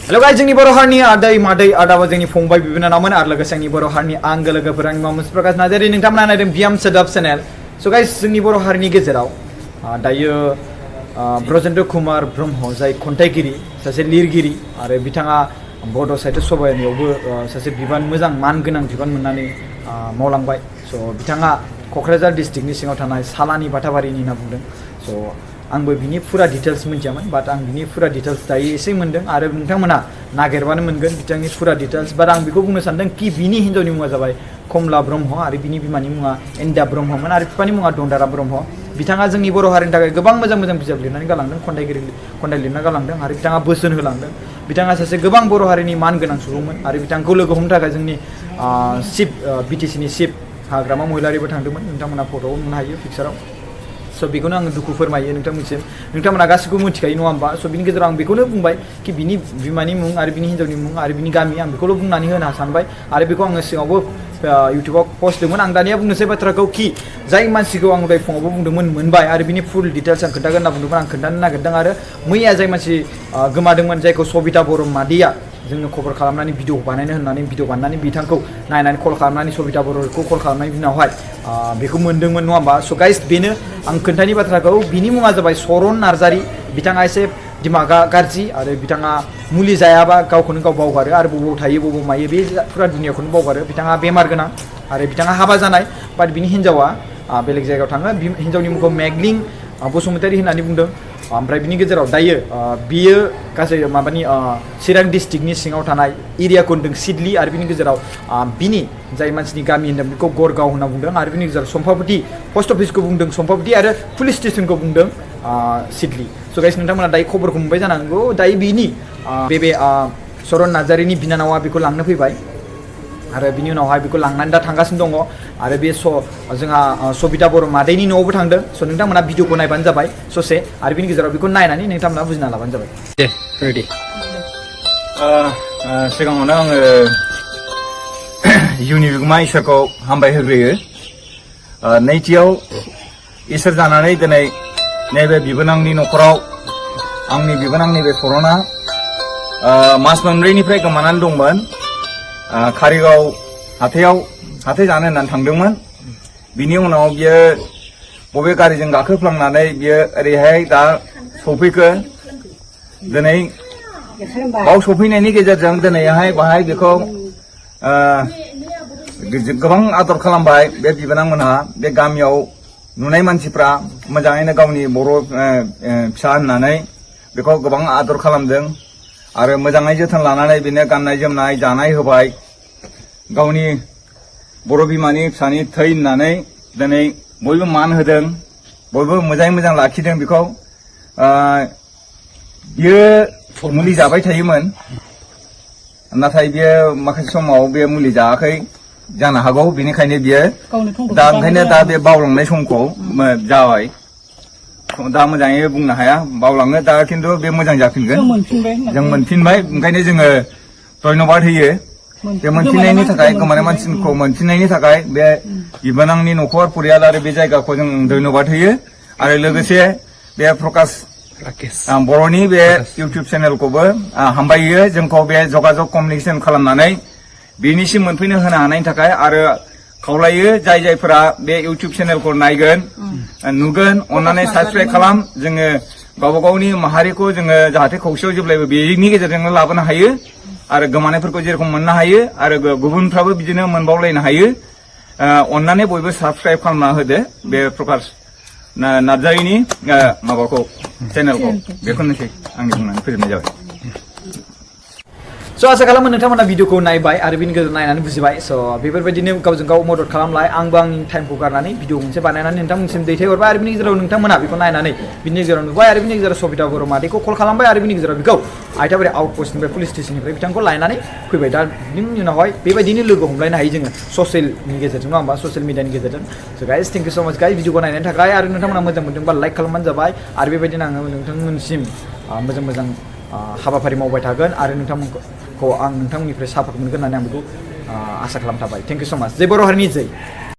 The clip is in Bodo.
हेलो गाइस जोंनि बर' हारिनि आदै मादै आदाबा जोंनि फंबाय बिनानावमोन आरो लोगोसे आंनि बर' हारिनि आंगो लोगोफोर आंनि मामोन प्रकाश नार्जारी नोंथांमोना नायदों बियाम सोदोब चेनेल स' गाइस जोंनि बर' हारिनि गेजेराव दायो ब्रजेन्द्र कुमार ब्रह्म जाय खन्थाइगिरि सासे लिरगिरि आरो बिथाङा बड' साहित्य सभायावबो सासे बिबान मोजां मान गोनां बिबान मोननानै मावलांबाय स' बिथाङा क'क्राझार डिस्ट्रिक्टनि सिङाव थानाय सालानि बाथाबारिनि होनना बुंदों स' आंबो बिनि फुरा डिटेल्स मिथियामोन बाट आं बिनि फुरा डिटेल्स दायो एसे मोन्दों आरो नोंथांमोना नागिरबानो मोनगोन बिथांनि फुरा डिटेल्स बाट आं बेखौ बुंनो सानदों कि बिनि हिन्जावनि मुङा जाबाय कमला ब्रह्म आरो बिनि बिमानि मुङा एन्दा ब्रह्ममोन आरो बिफानि मुङा दन्दारा ब्रह्म बिथाङा जोंनि बर' हारिनि थाखाय गोबां मोजां मोजां बिजाब लिरनानै गालांदों खन्थाइ लिरना गालांदों आरो बिथाङा बोसोन होलांदों बिथाङा सासे गोबां बर' हारिनि मान गोनां सुबुंमोन आरो बिथांखौ लोगो हमनो थाखाय जोंनि चिफ बिटिसिनि चिफ हाग्रामा महिलारिबो थांदोंमोन नोंथांमोना फट'आव नुनो हायो पिक्साराव स' बेखौनो आङो दुखु फोरमायो नोंथांमोनसिम नोंथांमोना गासिखौबो मिथिखायो नङा होमबा स' बिनि गेजेराव आं बेखौनो बुंबाय कि बिनि बिमानि मुं आरो बिनि हिन्जावनि मुं आरो बिनि गामि आं बेखौल' बुंनानै होनो सानबाय आरो बेखौ आङो सिगाङावबो इउटुबाव पस्ट होदोंमोन आं दानिया बुंनोसै बाथ्राखौ कि जाय मानसिखौ आं दहाय फुङावबो बुंदोंमोन मोनबाय आरो बिनि फुल डिटेल्स आं खोन्थागोन होनना बुंदोंमोन आं खोन्थानो नागिरदों आरो मैया जाय मानसि गोमादोंमोन जायखौ सबिता बर' मादैया जोंनो खबर खालामनानै भिडिअ बानायनो होननानै भिडिअ बानायनानै बिथांखौ नायनानै कल खालामनानै सबिता बर'खौ कल खालामनायनि उनावहाय बेखौ मोन्दोंमोन नङा होमबा स' गाइस बेनो आं खोन्थानि बाथ्राखौ बिनि मुङा जाबाय चरन नार्जारी बिथाङा एसे दिमागा गाज्रि आरो बिथाङा मुलि जायाबा गावखौनो गाव बावगारो आरो बबाव थायो बबाव मायो बे फुरा दुनियाखौनो बावगारो बिथाङा बेमार गोनां आरो बिथाङा हाबा जानाय बाट बिनि हिन्जावा बेलेग जायगायाव थाङो हिन्जावनि मुंखौ मेगलिं बसुमतारी होननानै बुंदों ओमफ्राय बिनि गेजेराव दायो बियो गासै माबानि चिरां डिस्ट्रिक्टनि सिङाव थानाय एरियाखौ होनदों सिडली आरो बिनि गेजेराव बिनि जाय मानसिनि गामि होनदों बेखौ गरगाव होनना बुंदों आरो बिनि गेजेराव सम्पाबति पस्ट अफिसखौ बुंदों सम्पाबति आरो पुलिस स्टेसनखौ बुंदों सिडली स' गाइस नोंथांमोना दायो खबरखौ मोनबाय जानांगौ दायो बिनि बे चरन नार्जारीनि बिनानावा बेखौ लांनो फैबाय आरो बिनि उनावहाय बेखौ लांनानै दा थांगासिनो दङ आरो बे जोंहा सबिता बर' मादैनि न'आवबो थांदों स' नोंथांमोना भिडिअखौ नायबानो जाबाय ससे आरो बिनि गेजेराव बेखौ नायनानै नोंथांमोना बुजिना लाबानो जाबाय दे रेडि सिगाङावनो आङो जिउनि बिगोमा इसोरखौ हामबाय होग्रोयो नैथियाव इसोर जानानै दिनै नैबे बिबोनांनि न'खराव आंनि बिबोनांनि बे चरना मास मोनब्रैनिफ्राय गोमानानै दंमोन कारिगाव हाथाय जानो होननानै थांदोंमोन बिनि उनाव बियो बबे गारिजों गाखोफ्लांनानै बियो ओरैहाय दा सफैखो दिनै बाव सफैनायनि गेजेरजों दिनैहाय बाहाय बेखौ गोबां आदर खालामबाय बे बिबोनांमोनहा बे गामियाव नुनाय मानसिफ्रा मोजाङैनो गावनि बर' फिसा होननानै बेखौ गोबां आदर खालामदों आरो मोजाङै जोथोन लानानै बेनो गाननाय जोमनाय जानाय होबाय गावनि बर' बिमानि फिसानि थै होननानै दिनै बयबो मान होदों बयबो मोजाङै मोजां लाखिदों बेखौ बियो मुलि जाबाय थायोमोन नाथाय बियो माखासे समाव बे मुलि जायाखै जानो हागौ बेनिखायनो बियो दा ओंखायनो दा बे बावलांनाय समखौ जाबाय दा मोजाङै बुंनो हाया बावलाङो दा खिन्थु बे मोजां जाफिनगोन जों मोनफिनबाय ओंखायनो जोङो धन्यबाद होयो बे मोनफिननायनि थाखाय गोमानाय मानसिखौ मोनफिननायनि थाखाय बे बिबोनांनि न'खर परियाल आरो बे जायगाखौ जों धन्यबाद होयो आरो लोगोसे बे प्रकाश बर'नि बे इउटुब चेनेलखौबो हामबायो जोंखौ बे जगाजग कमिउनिकेसन खालामनानै बेनिसिम मोनफैनो होनो हानायनि थाखाय आरो खावलायो जाय जायफोरा बे इउटुब चेनेलखौ नायगोन नुगोन अन्नानै साबस्क्राइब खालाम जोङो गावबा गावनि माहारिखौ जोङो जाहाथे खौसेयाव जेब्लायबो बेनि गेजेरजोंनो लाबोनो हायो आरो गोमानायफोरखौ जेरखम मोननो हायो आरो गुबुनफ्राबो बिदिनो मोनबावलायनो हायो अन्नानै बयबो साबस्क्राइब खालामना होदो बे प्रकाश नार्जारीनि माबाखौ चेनेलखौ बेखौनोसै आंनि बुंनानै फोजोबनाय जाबाय स' आसा खालामो नोंथांमोना भिडिअखौ नायबाय आरो बिनि गेजेराव नायनानै बुजिबाय स' बेफोरबायदिनो गावजों गाव मदद खालामलाय आंबो आंनि टाइमखौ गारनानै भिडिअ मोनसे बानायनानै नोंथांमोनसिम दैथायहरबाय आरो बिनि गेजेराव नोंथांमोना बेखौ नायनानै बिनि गेजेराव नुबाय आरो बिनि गेजेराव सबिता बर' मादैखौ कल खालामबाय आरो बिनि गेजेराव बेखौ आइटाबारि आउटपस्टनिफ्राय पुलिस स्टेसननिफ्राय बिथांखौ लायनानै फैबाय दा बिनि उनावहाय बेबायदिनो लोगो हमलायनो हायो जोङो ससियेलनि गेजेरजों नङा होमबा ससियेल मिडियानि गेजेरजों स' गाइस थेंक इउ स' माच गाइस भिडिअखौ नायनायनि थाखाय आरो नोंथांमोना मोजां मोनदोंबा लाइक खालामबानो जाबाय आरो बेबायदिनो आङो नोंथांमोनसिम मोजां मोजां हाबाफारि मावबाय थागोन आरो नोंथांमोनखौ आं नोंथांमोननिफ्राय सापर्ट मोनगोन होननानै आं बेखौ आसा खालामथाबाय थेंक इउ स' माच जय बर' हारिनि जय